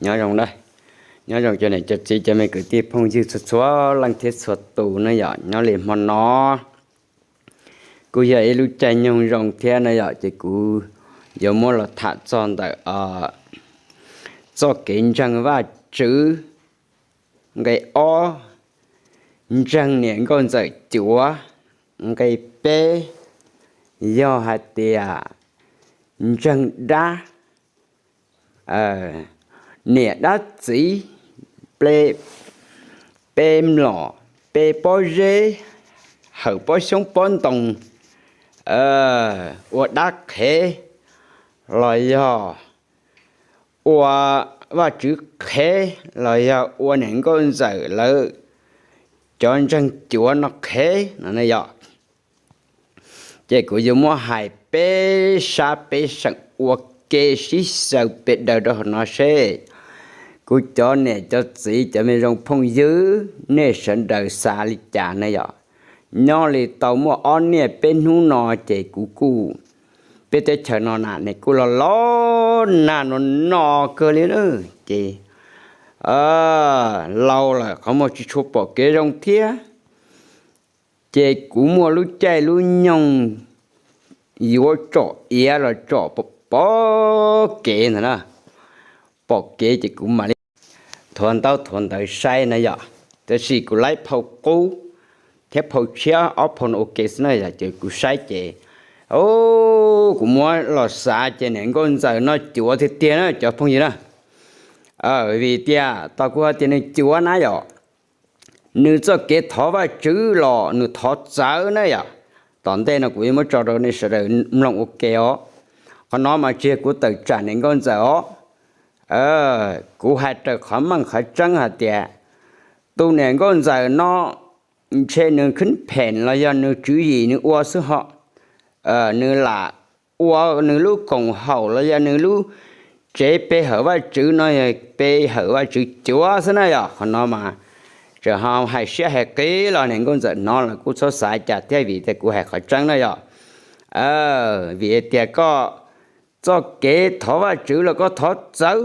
Nyob zoo na, nyob zoo cov niam cov txiv cov me kwv tij phooj ywg txhua txhua leej thiab txhua tus na yom. Nyob li hmo no kuj yog ib lub caij nyoog zoo thiab na yom, ces kuv yuav muab los tham txog ntawm txoj kev ntseeg Vajtswv nqe ob, ntseeg niam nkauj ntxawm cuav nqe peb, yog hais tias ntseeg dab, niam dab txiv, pe mlom, pe pob zeb, hawm pob xyoob pob ntoo, ua dab qhev los yog ua Vajtswv qhev los yog ua niam nkauj ntxawm lawv cov ntseeg cuav no qhev no yom. Ces kuv yuav muab hais peb sab peb seem ua ke sib xyaw pes daws rau hauv no seb kuv cov niam cov txiv cov me zoo phooj ywg nej sawv daws xav li cas na yom. Nyob li tau muaj ob niaj peb hnub no ces kuv kuj, peb teb chaws no na nws kuj los los nag no no kawg li na, ces laus lawm qhov muag tsis tshua pom kev zoo thiab. Ces kuv muaj lub caij lub nyoog yuav tsom iav los tsom pom kev ntag na, pom kev ces kuv mam li thuav ntaub thuav ntawv saib na yom. Tab sis kuv laib phau qub thiab phau tshiab ob phau no ua ke xwb na yom, ces kuv saib ces kuv muab los xav ces niam nkauj ntxawm no cuav tiag tiag na cov phooj ywg na. Vim tias tau kuv hais tias nws cuav na yom, nws txoj kev thov Vajtswv los nws thov txawv na yom. Tom ntej no kuv yuav muab tso rau nej sawv daws mloog ua ke os. Qhov no mas tsis yog kuv tawm tsam niam nkauj ntxawm os. Kuv hais raws qhov meej qhov tseeb hais tias tus niam nkauj ntxawm no ntshe nws khib phem los yog nws tswv yim nws ua xwb ho. Nws lam ua nws lub koom haum los yog nws lub tsev pe hawm Vajtswv no yog pe hawm Vajtswv cuav xwb na yom. Qhov no mas tseem ho hais siab hais qis los niam nkauj ntxawm hnov los kuj txhob xav cas thiab vim tias kuv hais qhov tseeb na yom. Vim tias koj txoj kev thov Vajtswv los koj thov txawv,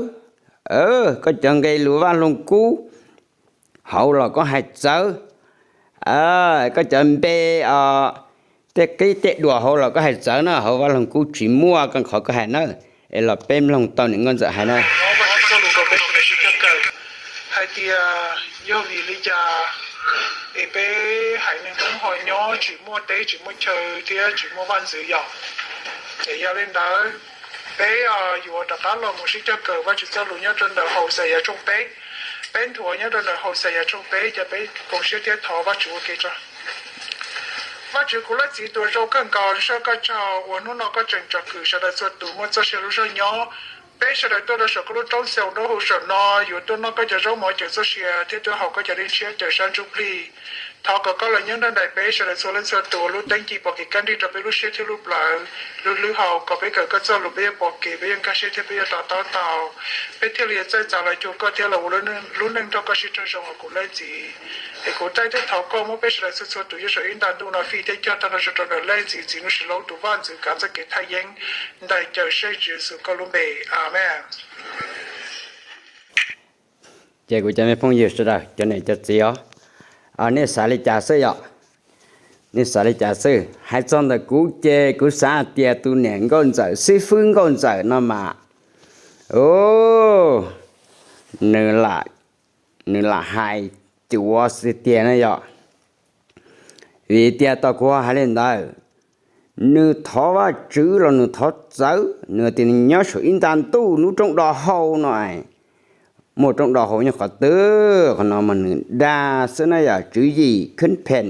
koj cov nqe lus Vaj Loog Kub hauv los koj hais txawv, koj cov npe tej qib tej duas hauv los koj hais txawv na, hauv Vaj Loog Kub tsis muaj koj qhov koj hais na. Es los peb mloog tau niam nkauj ntxawm hais na. Hais tias yog vim li cas es peb haiv neeg Hmoob ho nyob tsis muaj teb tsis muaj chaw thiab tsis muaj vaj ntxwv yom? Es yog li ntawd, peb yuav rov qab los mus sib cog kawm Vajtswv txoj lus nyob rau ntawm Hauxayas tshooj peb. Peb nthuav nyob rau ntawm Hauxayas tshooj peb, ces peb koom siab thiab thov Vajtswv ua ke tso. Vajtswv kuv leej txiv tus zoo kawg nkaus, soj koj tsaug uas hnub no koj tseem tsom kwm sawv daws txhua tus muaj txoj sia lub zog nyob. Peb sawv daws tuaj rau saum koj lub roob xaus nraub hauv saum no yuav tuaj noj koj cov zaub mov cawm txoj sia thiab tuaj haus koj cov dej ntshiab cawm sab ntsuj plig. Thov kom koj los nyob nrog nraim peb sawv daws txhua leej txhua tus, lub teeb ci pom kev kaj nrig rau peb lub siab thiab lub plawv, lub hlwb hau kom peb kawm koj txoj lus peb yuav pom kev, peb yuav nkag siab thiab peb yuav to taub tau. Peb thiaj li yuav txawj txav los cuag koj thiab los ua lub neej nrog koj sib raug zoo os kuv leej txiv. Es kuv txawj thiab thov koj muab peb sawv daws txhua txhua tus nyob saum ib nta ntuj no fij thiab cog tag nrho rau ntawm leej txiv txiv Nuj Sis Lauj tus vaj ntxwv kav txoj kev thaj yeeb ntawm Cawmseej Tswv Yexus koj lub npe. Amees. Ces kuv cov me phooj ywg sawv daws cov niam cov txiv os, nej xav li cas xwb yom? Nej xav li cas xwb? Hais txog ntawm kuv ces kuv xav hais tias tus niam nkauj ntxawm xib fwb nkauj ntxawm no mas, nws lam hais cuav xwb tiag na yom. Vim tias tau kuv hais li ntawd, nws thov Vajtswv los nws thov txawv, nws tias nws nyob saum ib nta ntuj lub roob do hau no, muaj roob do hau nyob qhov twg, qhov no mas nws dag xwb na yom, tswv yim khib phem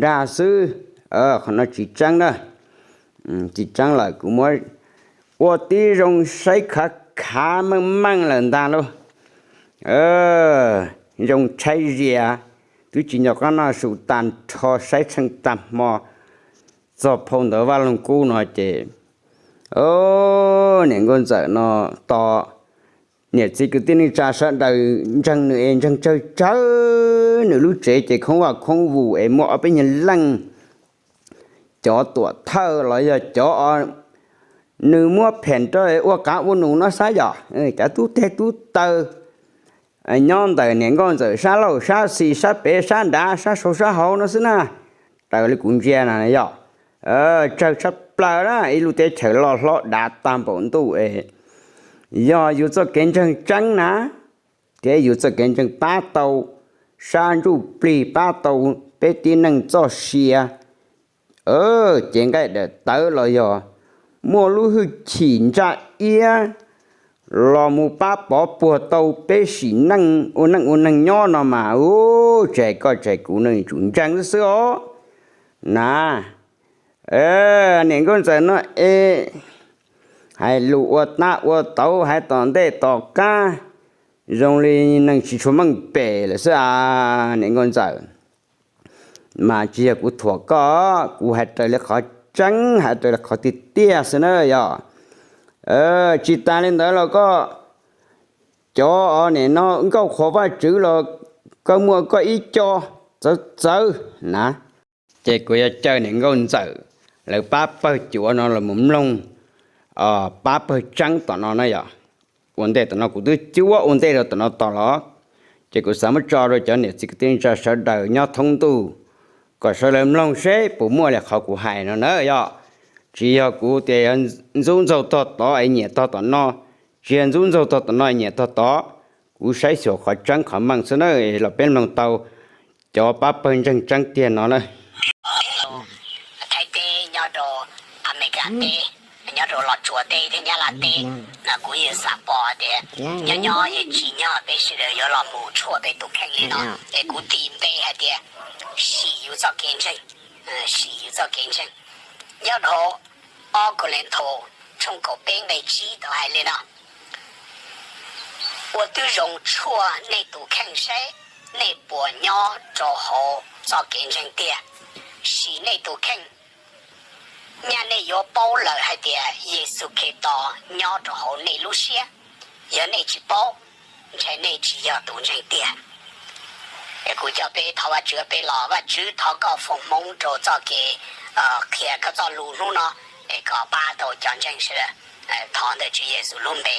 dag xwb. Qhov no tsis tseeb na, tsis tseeb lawm kuv muab ua tib zoo saib khav khav meej meej lawm ntag lauj. Zoo tshaib zias, twb tsis nco qab noj su tag nrho saib tsheej tag hmo txog phau ntawv Vaj Loog Kub no ces niam nkauj ntxawm no tos niam txiv kwv tij neej tsa sawv daws ntseeg nws es ntseeg tsawg tsawg, nws lub tsev ces khoob vaj khoob vus es muaj ob peb nyuag leej cov tuam thawj los yog cov nws muab phem rau ua qav ua num no xwb yom. Cov tub teg tub taw nyob ntawm niam nkauj ntxawm sab laug sab xis sab pem sab nrad sab saud sab hauv no xwb na, raws li kuv ntsia no yog tsawg tshaj plaws na, ib lub teb chaws loj hlob dav tag npaum ntuj es yog yus txoj kev ntseeg tseeb na, thiab yus txoj kev ntseeg pab tau sab ntsuj plig, pab tau peb tib neeg txoj sia, ces nqaij daim tawv los yog muaj lub hwj chim ntsaj iab los mus pab pov puag tau peb sim neej ua neej ua neeg nyob no mas, u, tseg koj tseg kuv neej tsum ntseeg xwb xwb os. Na, niam nkauj ntxawm no es hais lus ua tab ua tauv hais tom ntej tom qab zoo li neeg tsis tshua meej pem lawm xwb a, niam nkauj ntxawm. Mas tsis yog kuv thuam koj, kuv hais raws li qhov tseeb, hais raws li qhov tiag tiag xwb na yog. Tsis tas li ntawd los koj cov niam no nkauj qhuas Vajtswv los koj muaj koj ib co txawv txawv na. Ces kuv yuav caw niam nkauj ntxawm lawv pab pawg cuav no los mus mloog pab pawg tseeb tom no na yog. Ua ntej tom no kuv twb cuab ua ntej rau tom no tos los, ces kuv xav muab tso rau cov niam txiv kwv tij neej tsa sawv daws nyob thoob ntuj kom sawv daws mloog seb puas muaj li qhov kuv hais no na yog. Tsis yog kuv tias yog ntxub ntxaug tog tod es nyiam tog tom no, tsis yog ntxub ntxaug tog tom no es nyiam tog tod. Kuv saib xyuas qhov tseeb qhov meej xwb na, los peb mloog tau cov pab pawg ntseeg tseeb tiag no na. Thaib teb, nyob rau Amelikas teb, nyob rau Los Tsuas teb thiab Nyab Laj teb, kuv yeej xav pom tias nyob nyob yeej tsim nyog peb sawv daws yuav los mus tshuaj peb tus kheej li no. Es kuv tis npe hais tias sim yus txoj kev ntseeg, sim yus txoj kev ntseeg. Nyob rau ob Kauj Leej Thaus tshooj kaum peb nqe tsib tau hais li no: Ua tib zoo tshuaj nej tus kheej saib nej puas nyob rau hauv txoj kev ntseeg tiag. Sim nej tus kheej, nyaj nej yuav paub lawm hais tias Yexus Khetos nyob rau hauv nej lub siab. Yog nej tsis paub, ntshe nej tsis yog tus ntseeg tiag. Es kuv coj peb thov Vajtswv, peb los. Vajtswv, thov koj foom hmoov rau txoj kev qhia koj txoj lus hnub no, es kom pab tau cov ntseeg sawv daws. Thov ntawm Tswv Yexus lub npe,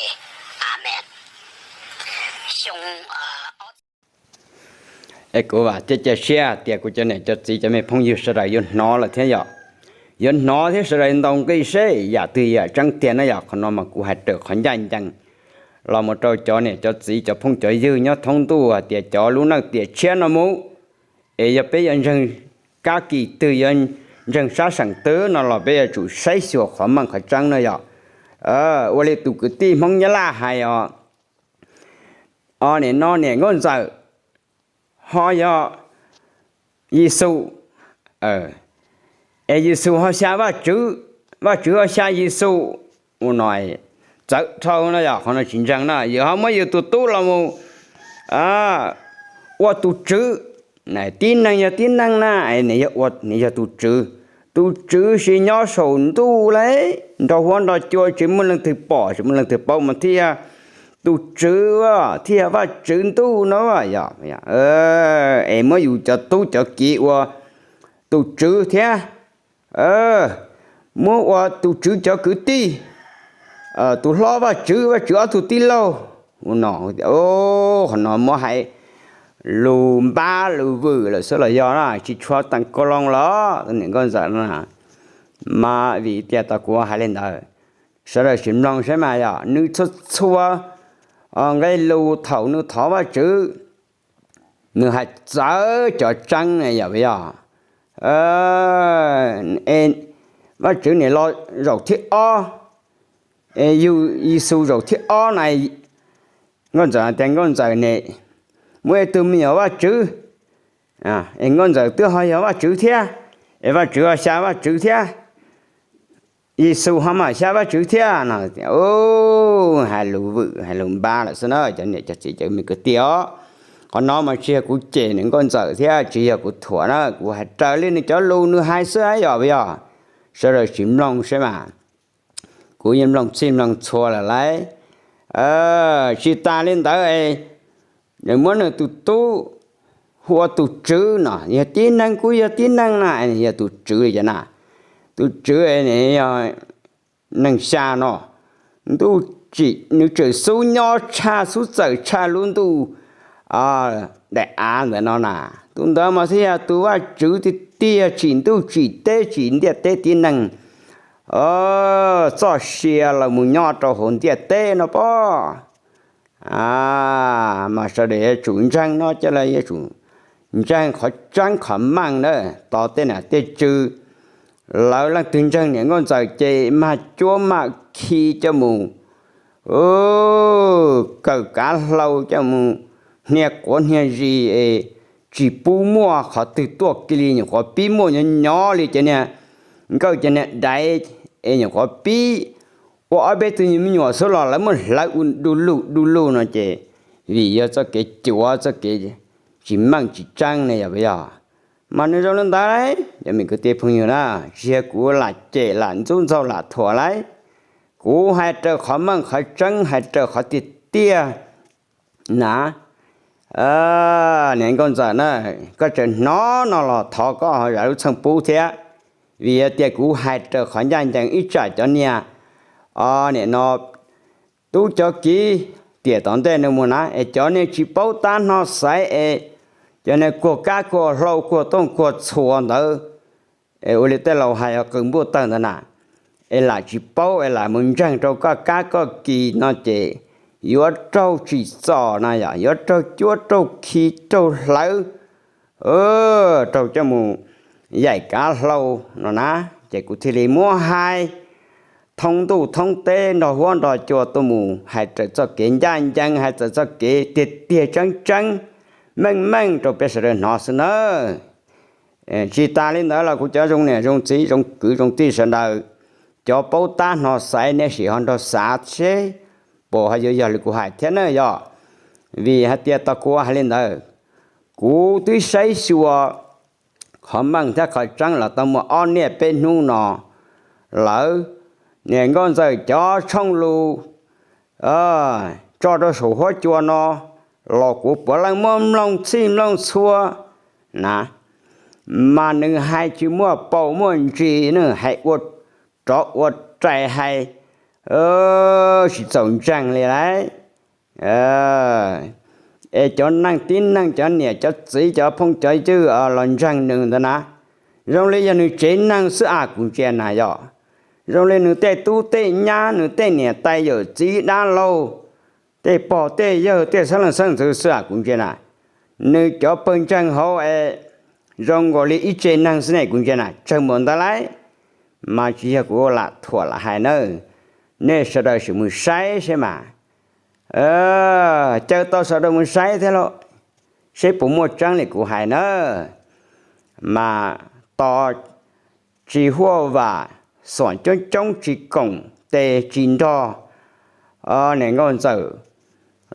Amees. Xyoo Es kuv vam thiab cia siab tias kuv cov niam cov txiv cov me phooj ywg sawv daws yuav hnov lawm thiab yom. Yuav hnov thiab sawv daws ntaus nqi seb yam twg yam tseeb tiag na yom. Qhov no mas kuv hais raws qhov ncaj ncees los mus rau cov niam cov txiv cov phooj cov ywg nyob thoob ntuj hais tias cov lub neej tiam tshiab no mus, es yog peb yuav ntseeg kab kis twg, yuav ntseeg sab seem twg no los peb yuav tsum saib xyuas qhov meej qhov tseeb na yom. Ua li tus kwv tij Hmoob Nyab Laj hais os, o, nim no niam nkauj ntxawm ho yog Yexus, es Yexus ho xya Vajtswv, Vajtswv ho xya Yexus. Ua no txawv dhau no yog qhov no tsis ntseeg na, yus ho muab yus tus tub los mus ua tus tswv. Tib neeg yog tib neeg na, nws yog tus tswv, tus tswv sis nyob saum ntuj lauj, nrog huab nrog cua tsis muaj leej twg pom tsis muaj leej twg paub mas thiaj tus tswv, thiaj Vajtswv ntuj no yog. Es muab yus cov tub cov kiv ua tus tswv thiab, muab ua tus tswv cov kwv tij, tus hlob Vajtswv, Vajtswv ob tug tij laug. Ua no, qhov no muab hais lus npab lus vwm lawm xwb los yog na, tsis tshua teem kau loo los niam nkauj ntxawm no. Mas vim tias tau kuv hais li ntawd, sawv daws sim mloog saib mas yog nws txhua txhua nqe lus thaum nws thov Vajtswv, nws hais txawv cov tseeb yom, yog Vajtswv nim los zaum thib ob, es yug Yexus zaum thib ob na, nkauj ntxawm tias nkauj ntxawm nim muaj ib tug me nyuam Vajtswv, es nkauj ntxawm twb ho yog Vajtswv thiab, es Vajtswv ho xya Vajtswv thiab, Yexus ho mam xya Vajtswv thiab no. Hais lus vwm hais lus npab lawm xwb na cov niam cov txiv cov me kwv tij os. Qhov no mas tsis yog kuv cem niam nkauj ntxawm thiab tsis yog kuv thuam na, kuv hais raws li nws cov lus nws hais xwb yom, yog sawv daws sim mloog saib mas. Kuv yeej mloog txhij mloog txhua lawm lauj. Tsis tas li ntawd, nws muab nws tus tub hu ua tus tswv no, yog tib neeg kuj yog tib neeg na, yog tus tswv li cas na. Tus tswv yog neeg xya no, ntuj tsim, nws tseem xub nyob tshaj, xub txawm tshaj lub ntuj daim av ntawm no na. Tus ntawd mas thiaj yog tus Vajtswv tiag tiag, tsim ntuj tsim teb, tsim ntiaj teb tib neeg txoj sia los mus nyob rau hauv ntiaj teb no pob. Mas sawv daws yuav tsum ntseeg no ces lawv yuav tsum ntseeg qhov tseeb qhov meej na. Tos tej nam tej tswv lawv leej twg ntseeg niam nkauj ntxawm ces mag cuab mag khi coj mus kawm kav hlau, coj mus hnia quav hnia zis es tsis pub muaj qhov twg tuaj kiag li. Nyuam qhuav pib muaj nyob nyob li cov niag nkauj cov niag daiv es nyuam qhuav pib ua ob peb tug me nyuam xwb los lawv muab hlawv ua du lug du lug no ces vim yog txoj kev cuav, txoj kev tsis meej tsis tseeb ne, yog puas yog? Mas nws zoo li ntawd lauj, cov me kwv tij phooj ywg na, tsis yog kuv lam cem lam ntxub ntxaug lam thuam lauj. Kuv hais raws qhov meej qhov tseeb, hais raws qhov tiag tiag na. Niam nkauj ntxawm na, koj tseem hnov no los thov koj ho zam lub txheej pub thiab, vim yog tias kuv hais raws qhov ncaj ncees. Ib tsam cov niag, o, nim no tub cov kiv tiam tom ntej no mus na, es cov niag tsis paub tab hno xaiv es cov niag kuag kab kuag hlau kuag tooj kuag txhuas ntawd, es ua li tej laus hais qws npuaj tawg ntawd na, es lam tsis paub es lam mus ntseeg rau koj kab koj kis no ces yuav raug tsim txom na yom, yuav raug cuab raug khi raug hlawv, raug coj mus yaim kav hlau no na. Ces kuv thiaj li muab hais thoob ntuj thoob teb nrog huab nrog cua tuaj mus hais raws txoj kev ncaj ncees, hais raws txoj kev tiag tiag tseeb tseeb meej meej rau peb sawv daws hnov xwb nawb. Tsis tas li ntawd los kuv cov zoo niam zoo txiv zoo kwv zoo tij sawv daws, cov paub tab hno xaiv nej sim ho nrog xav seb puas ho yuav yog li kuv hais thiab na yom. Vim hais tias tau kuv hais li ntawd, kuv twb saib xyuas qhov meej thiab qhov tseeb los tau muaj ob niaj peb hnub no lawm. Niam nkauj ntxawm cov tshooj lus tso rau saum huab cua no los kuv puav leej muab mloog txhij mloog txhua na, mas nws hais tsis muaj paus muaj ntsis, nws hais ua rov ua rais hais tsis txaus ntseeg li lauj. Es cov neeg tib neeg, cov niam cov txiv cov phooj cov ywg los ntseeg nws ntawd na, zoo li yog nws tsev neeg xwb as kuv ntsia na yom. Zoo li nws tej tub tej nyab, nws tej niam tais yawm txiv dab laug, tej pog tej yawg tej xeeb leej xeeb ntxwv xwb as kuv ntsia na. Nws cov pawg ntseeg hauv es zoo nkaus li ib tsev neeg xwb ne kuv ntsia na, tsawg npaum ntawd lauj. Mas tsis yog kuv lam thuam lam hais nawb, nej sawv daws sim mus saib seb mas, caw tau sawv daws mus saib thiab lauj, seb puas muaj tseeb li kuv hais na. Mas tos tsis huaj vam, xom coob coob tsis koom tes tsis nrog niam nkauj ntxawm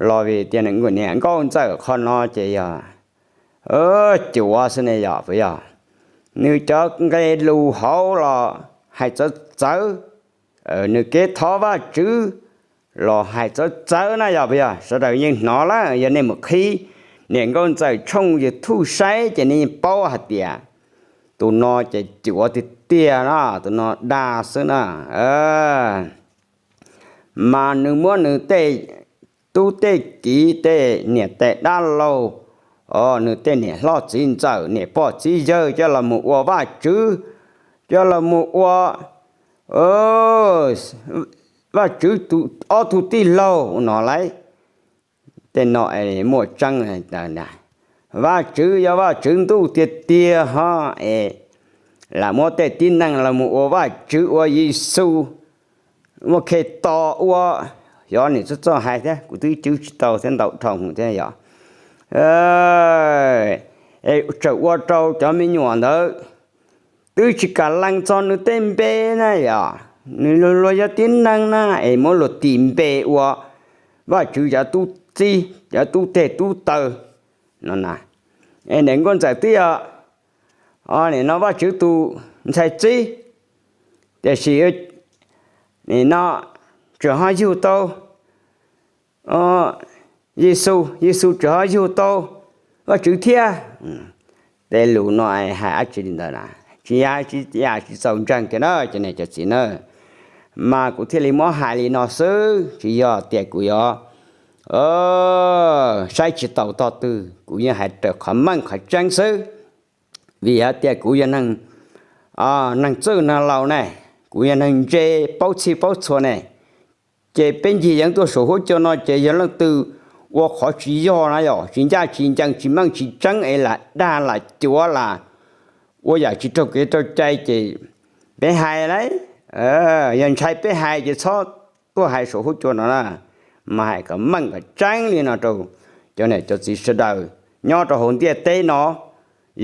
los vim tias niam nkauj ntxawm qhov no ces yog cuav xwb ne yom, puas yog? Nws cov nqe lus hauv los hais txawv txawv, nws kev thov Vajtswv los hais txawv txawv na yom, puas yog? Sawv daws yeej hnov lawm, yog nej mus qhib niam nkauj ntxawm tshooj YouTube saib ces nej yeej paub hais tias tus no ces cuav tiag tiag na, tus no dag xwb na. Mas nws muab nws tej tub tej kiv, tej niam tais dab laug, nws tej niam hlob txiv ntxawm, niam pog txiv yawg coj los mus ua vaj tswv, coj los mus ua vaj tswv ob tug tij laug no lauj. Tej no muaj tseeb, Vaj Tswv yog Vaj Tswv ntuj tiag tiag ho es lam muab tej tib neeg los mus ua Vaj Tswv ua Yexus, ua Khetos ua, xyov nim txoj txoj hais thiab kuv twb cwb tsis tau thiab ntau dhau thiab yom. Tseem ua rau cov me nyuam ntawd twb tsis kam lees txog nws tej npe na yom, nws luag luag yog tib neeg na es muab luag tis npe ua Vaj Tswv cov tub txib, cov tub teg tub taw no na. Es niam nkauj ntxawm twb yog nim no Vaj Tswv tus ntxhais txib, tiam sis nim no tseem ho yug tau Yexus, Yexus tseem ho yug tau Vaj Tswv thiab. Tej lus no hais dab tsi li ntawd na? Tsis yog, tsis yog tsis txaus ntseeg kiag na cov niam cov txiv na. Mas kuv thiaj li muab hais li no xwb, tsis yog tias kuv yuav saib tsis taus tog twg, kuv yeej hais raws qhov meej qhov tseeb xwb. Vim hais tias kuv yog neeg txwj neeg laus ne, kuv yog neeg ntse paub txhij paub txhua ne, ces peb ncig yeev tuaj saum huab cua no ces yog leej twg ua qhov tsis yog na, yog tsis ncaj tsis ncees, tsis meej tsis tseeb es lam dag lam cuav lam ua yam tsis raug kev raug cai ces peb hais lauj, yog ntshai peb hais ces txhob tuaj hais saum huab cua no na. Mas hais kom meej kom tseeb li no rau cov niam cov txiv sawv daws nyob rau hauv ntiaj teb no,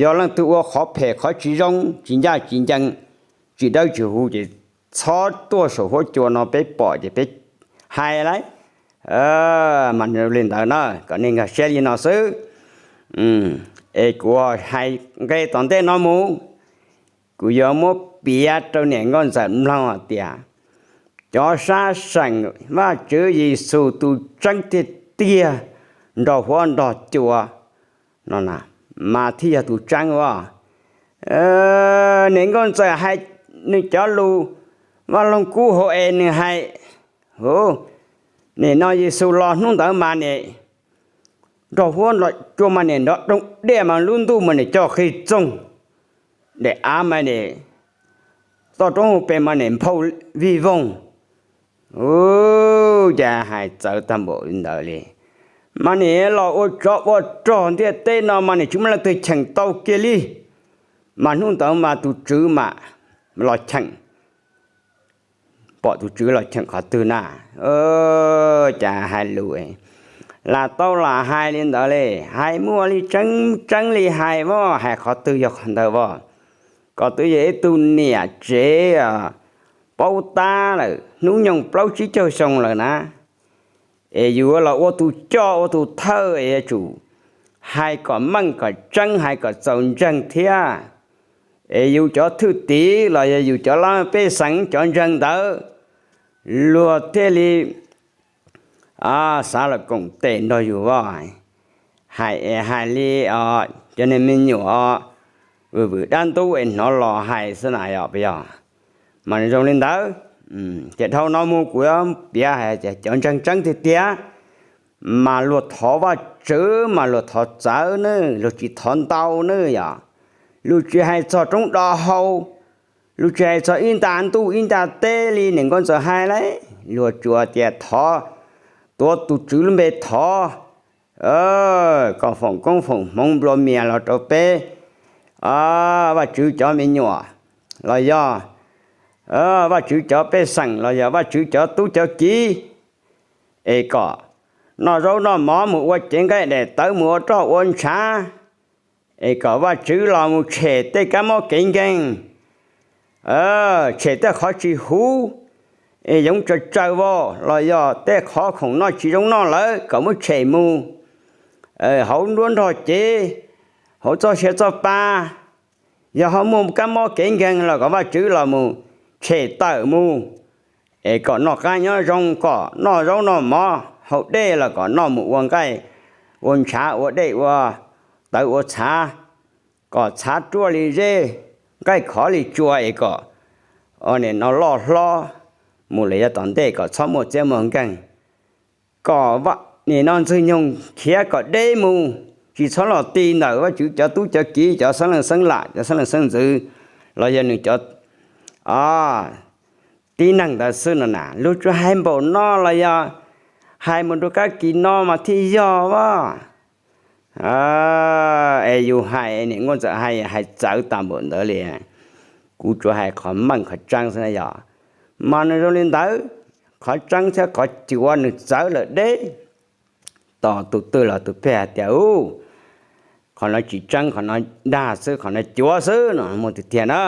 yog leej twg ua qhov phem qhov tsis zoo tsis ncaj tsis ncees, tsis dawb tsis huv ces txhob tuaj saum huab cua no, peb pom ces peb hais lauj. Mas li ntawd na, kom nej nkag siab li no xwb. Es kuv hais nqe tom ntej no mus, kuv yuav muab piav rau niam nkauj ntxawm mloog hais tias cov sab seem Vajtswv Yexus tus tseeb tiag tiag nrog huab nrog cua no mas thiaj yog tus tseeb as. Niam nkauj ntxawm hais nws cov lus, Vaj Loog Kub hauv es nws hais, nim no Yexus los hnub ntawd mas nim nrog huab nrog cua mas nim nrov doog diaj mas lub ntuj mas nim coj qig txoog, daim av mas nim, toj roob hauv pes mas nim nphau vij voog. Ua cas hais txawv tag npaum li ntawd li, mas nim los ua tsov ua rog ntiaj teb no mas nim tsis muaj leej twg cheem tau kiag li. Mas hnub ntawd mas tus Tswv mam los cheem, pom tus Tswv los cheem qhov twg na. Cas hais lus lam tau lam hais li ntawd li, hais muaj li tseeb tseeb li hais as, hais qhov twg yog qhov ntawd as. Koj twb yog ib tug niam tsev paub tab lawm, hnub nyoog plaub tsib caug xyoo lawm na, es yus los ua tus coj ua tus thawj es yuav tsum hais kom meej kom tseeb, hais kom txaus ntseeg thiab. Es yus cov thwj tim los yog yus cov laj pej xeem cov ntseeg ntawd, luag thiaj li xav los koom tes nrog yus as. Hais es hais li cov niag me nyuam vwm vwm dab ntub es hnov los hais xwb na, yog puas yog? Mas zoo li ntawd, ces dhau no mus kuv yuav piav hais tias cov ntseeg tseeb tiag tiag mas luag thov Vajtswv mas luag thov txawv ne, luag tsis thov ntau ne, yog luag tsis hais txog roob do hau, luag tsis hais txog ib nta ntuj ib nta teb li niam nkauj ntxawm hais lauj, luag tsuas tias thov, tuav tus Tswv lub npe thov kom foom koob foom hmoov nplua mias los rau peb Vajtswv cov me nyuam, los yog Vajtswv cov pej xeem, los yog Vajtswv cov tub cov kiv, es kom noj zaub noj mov mus ua cev nqaij daim tawv mus ua roj ua ntshav, es kom Vajtswv los mus tshem tej kab mob kev nkeeg, tshem tej qhov tsis huv es yoov tsaws tsaws vau, los yog tej qhov khoom noj tsis zoo noj lawm kom muab tshem mus. Hauv nruab nrog cev, hauv txoj sia txoj pa, yog ho muaj kab mob kev nkeeg los kom Vajtswv los mus tshem tawm mus, es kom noj qab nyob zoo, kom noj zaub noj mov, haus dej los kom noj mus ua nqaij ua ntshav, ua dej ua tawv ua txhav, kom txhav ruaj li zeb, nqaij khov li tsua, es kom nim no loj hlob mus lawm yav tom ntej kom txhob muaj txiab muaj nkeeg, kom nim no Ntxwg Nyoog khiav kom deb mus, tsis txhob los ti ntawm Vajtswv cov tub cov kiv, cov xeeb leej xeeb lam, cov xeeb leej xeeb ntxwv, los yog nws cov tib neeg ntawd xwb no na. Luag tsuas hais npaum no los yog hais mus rau kab kis no mas thiaj yog as. Es yus hais, niam nkauj ntxawm hais, hais txawv tag npaum ntawd li. Kuv tsuas hais qhov meej qhov tseeb xwb na yog. Mas nws zoo li ntawd, qhov tseeb thiab qhov cuav nws txawv lawm deb. Tos tus twg los tus pheej hais tias, u, qhov no tsis tseeb, qhov no dag xwb, qhov no cuav xwb no muaj tiag tiag na.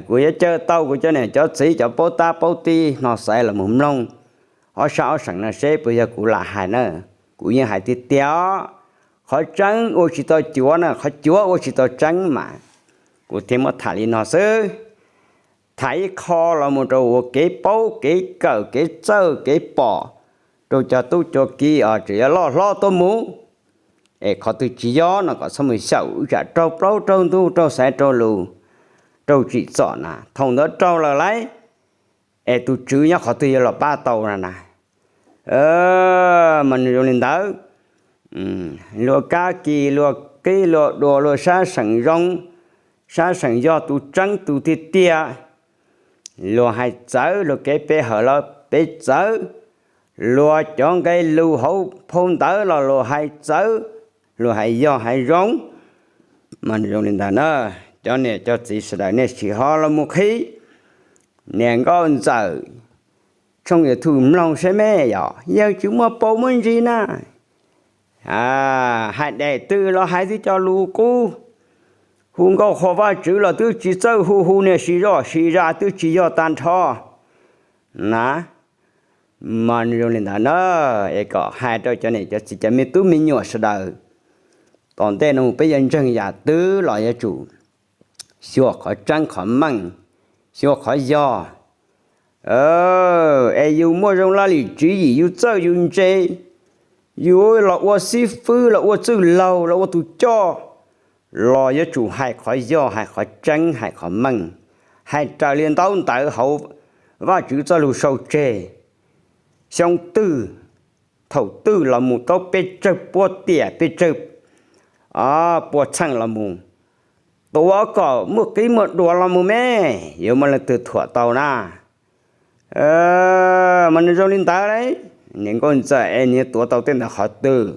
Kuv yuav caw tau kuv cov niam cov txiv cov paub tab paub tib hno xaiv los mus mloog ob sab ob seem no seb puas yog kuv lam hais na. Kuv yeej hais tiag tiag os. Qhov tseeb ua tsis tau cuav na, qhov cuav ua tsis tau tseeb mas. Kuv thiaj muab tham li no xwb. Tham ib qho los mus rau ua kev paub kev kawm kev txawj kev pom rau cov tub cov kiv os, tseem yuav loj hlob tuaj mus. Es qhov twg tsis yog no kom txhob mus xyaum, tsam raug plaub raug ntug raug xaiv raug lus raug tsim txom na, thaum ntawd raug lawm lauj. es tus tswv nyob qhov twg yuav los pab tau na na. Mas nws zoo li ntawd, luag kab kis, luag qib, luag dua, luag sab seem zoo, sab seem yog tus tseeb tus tiag tiag, luag hais txawv, luag kev pe hawm los pe txawv, luag cov nqe lus hauv phau ntawv los luag hais txawv, luag hais yog hais zoo. Mas zoo li ntawd na, cov niam cov txiv sawv daws nej sim ho los mus qhib niam nkauj ntxawm tshooj YouTube mloog seb me yog yawg tsis muaj paus muaj ntsis na. Hais daim twg los hais twb cov lus qub, hu nkauj qhuas Vajtswv los twb tsis txawj hu, hu niag siv zoj siv zas twb tsis yog tag nrho na. Mas zoo li ntawd na, es kom hais rau cov niam cov txiv cov me tub me nyuam sawv daws, tom ntej no peb yuav ntseeg yam twg los yuav tsum xyuas qhov tseeb qhov meej, xyuas qhov yog. Es yus muaj zoo laj lim tswv yim, yus txawj yus ntse, yus los ua xib fwb, los ua txwj laug, los ua tus coj, los yuav tsum hais qhov yog, hais qhov tseeb, hais qhov meej, hais raws li ntaub ntawv hauv Vajtswv txoj lus sau tseg. Xyoo twg thaum twg los mus tau pes tsawg pua tiam, pes tsawg pua txheej los mus, tuav kom muaj qib muaj dua los mus me, yuav muaj leej twg thuam tau na. Mas nws zoo li ntawd, niam nkauj ntxawm es nws tuav tau tej ntawd qhov twg,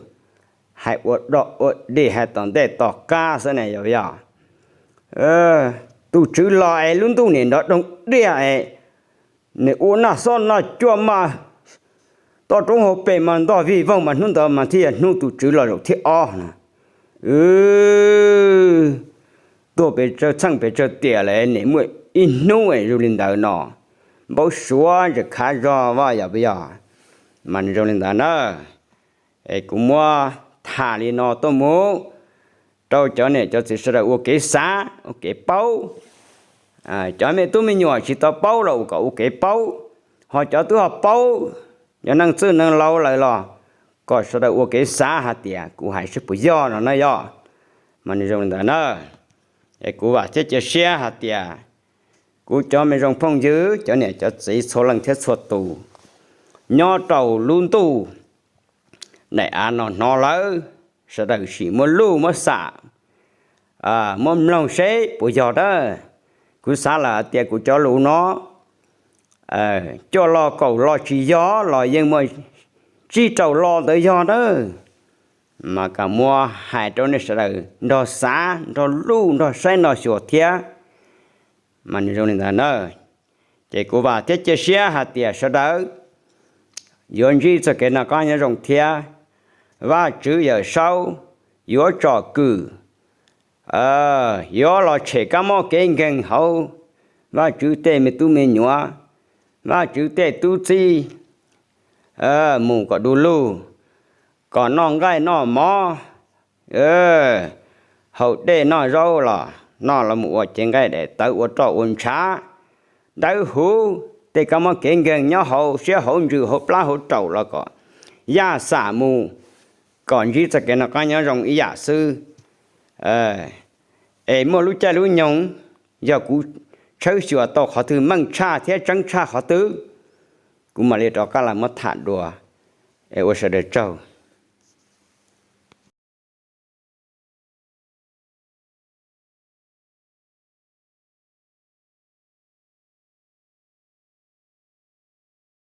hais ua dog ua dig, hais tom ntej tom qab xwb ne yog yog. Tus tswv los es lub ntuj nim nrov doog diaj es, nws ua noj xob noj cuaj mas toj roob hauv pes mas ntog vij voog mas hnub ntawd mas thiaj yog hnub tus tswv los zaum thib ob na. Tuag pes tsawg txheej pes tsawg tiam lawm nim muaj ib hnub es zoo li ntawd no, npau suav ntses khav zog vaj yog puas yog? Mas nws zoo li ntawd na, es kuv muab tham li no tuaj mus rau cov niam cov txiv sawv daws ua kev xav ua kev paub. Cov me tub me nyuam tsis tau paub los kom ua kev paub, ho cov twb ho paub, cov neeg txwj neeg laus lawm los kom sawv daws ua kev xav hais tias kuv hais seb puas yog no na yog. Mas nws zoo li ntawd na, es kuv vam thiab cia siab hais tias kuv cov me zoo phooj ywg, cov niam cov txiv txhua leej thiab txhua tus nyob rau lub ntuj daim av no hnov lawm, sawv daws sim muab luj muab xam, muab mloog seb puas yog dab. Kuv xav lawm hais tias kuv cov lus no cuaj lo kaum lo tsis yog los yeej muaj tsib rau lo ntawd yog dab. Mas kam muab hais rau nej sawv daws nrog xav, nrog luj, nrog saib, nrog xyuas thiab. Mas nws zoo li ntawd na, ces kuv vam thiab cia siab hais tias sawv daws yuav ntsib txoj kev noj qab nyob zoo thiab. Vajtswv Yawm Saub yuav tsom kwm, yuav los tshem kab mob kev nkeeg hauv Vajtswv tej me tub me nyuam, Vajtswv tej tub txib mus kom du lug, kom noj nqaij noj mov, haus dej noj zaub los noj los mus ua cev nqaij daim tawv ua roj ua ntshav, dawb huv, tej kab mob kev nkeeg nyob hauv siab hauv ntsws hauv plab hauv raum los kom yaj xam mus, kom ntsib txoj kev noj qab nyob zoo ib yam xwb. Es muaj lub caij lub nyoog, yog kuv tshawb xyuas tau qhov twg meej tshaj thiab tseeb tshaj qhov twg, kuv mam li rov qab los muab tham dua. Es ua sawv daws tsaug.